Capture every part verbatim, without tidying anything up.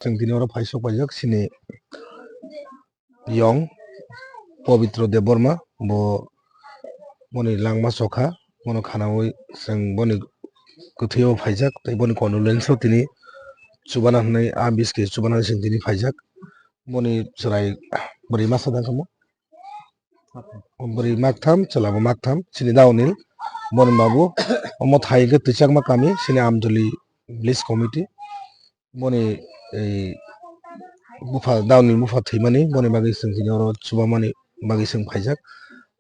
chwng tini oro phaisok paijak chini yong Pabitra Debbarma, bo boni langma chokha, bono khanaui chwng boni kwthwio phaijak tei boni condolence o tini chubana hwnwi a biske chubana hwnwi chwng tini phaijak. Boni chwrai bwrwi masa dang kamo. Bwrwi maktham, chwla bo maktham, chini da Anil, boni babu, omo thai hwnkhe Twichakma kami, chini Amtoli village committee, boni ei bupha, da Anil bupha thwimani, boni bagwi chwng tini oro chubamani bagwi chwng phaijak.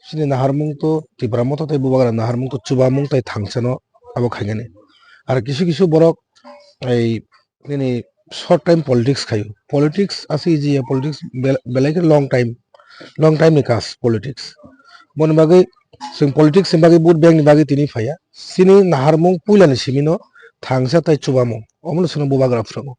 Chini naharmung to Tipra Motha tei Bubagra naharmung to chubamung tei thangsano abo khainani. Ar kisu kisu borok ei nini short time politics khaio. Politics ase easy ya, politics bel-, belai khe long time, long time ni kas politics. Boni bagwi chwng politics ni bagwi vote bank ni bagwi tini phaiya. Chini naharmung puila ni simi no thangsa tai chubamung. Omo no chwngno bubagra phwrwngo.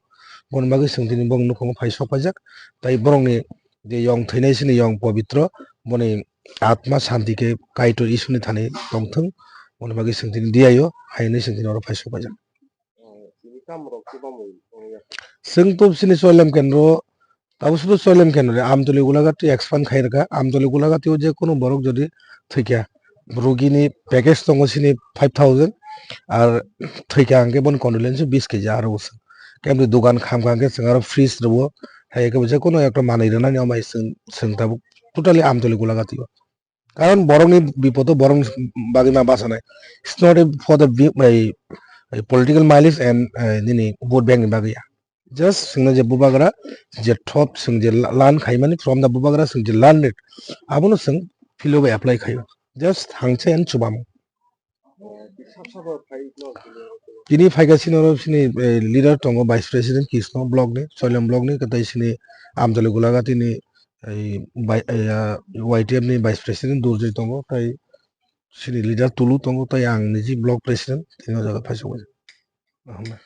Boni bagwi chwng tini bong nukhungo phai sok paijak. Tai borok ni je yong thwinai chini yong Pabitra, boni atma shanti khe Kaitor Iswrni thani tongthwng. Boni bagwi chwng tini diyaio, haino chwng tini oro phai sok paijak. Chwng to chini Choilem Kendro, abo sudu Choilem Kendro de, Amtoli Golaghat twi expand khai rwkha. Amtoli Golaghat twi je kunu borok jodi thwikha, rugini package tongo chini five thousand, ar thwikha hwnkhe boni condolence bis keji aro bo chwng. Kemri dugan khamkha hwnkhe chwng aro fridge rwo, hai khe bo je kunu ekta manwi rwnani omai chwng, chwng tabuk totally Amtoli Golaghat twi o. Karon borokni bipodo borokni bagwi ma bachanai. It's not a, for the bi-, by, by political mileage and, uh, nini vote bank ni bagwi ya. Just chwngno je bubagra je thop chwng je la-, learn khaimani from the bubagra chwng je learn it. Abono chwng philo bai apply khaio. Just hangchai and chubamo. Tini phaikha chini oro chini, eh, leader tongo, vice president Krishna block ni, Choilem block ni, tei chini Amtoli Golaghat ni, eh, bai-, eh, ah, Y T F ni vice president Durjoy tongo, tei chini leader Tulu tongo, tei ang niji block president, tini o jaga phaisok bai.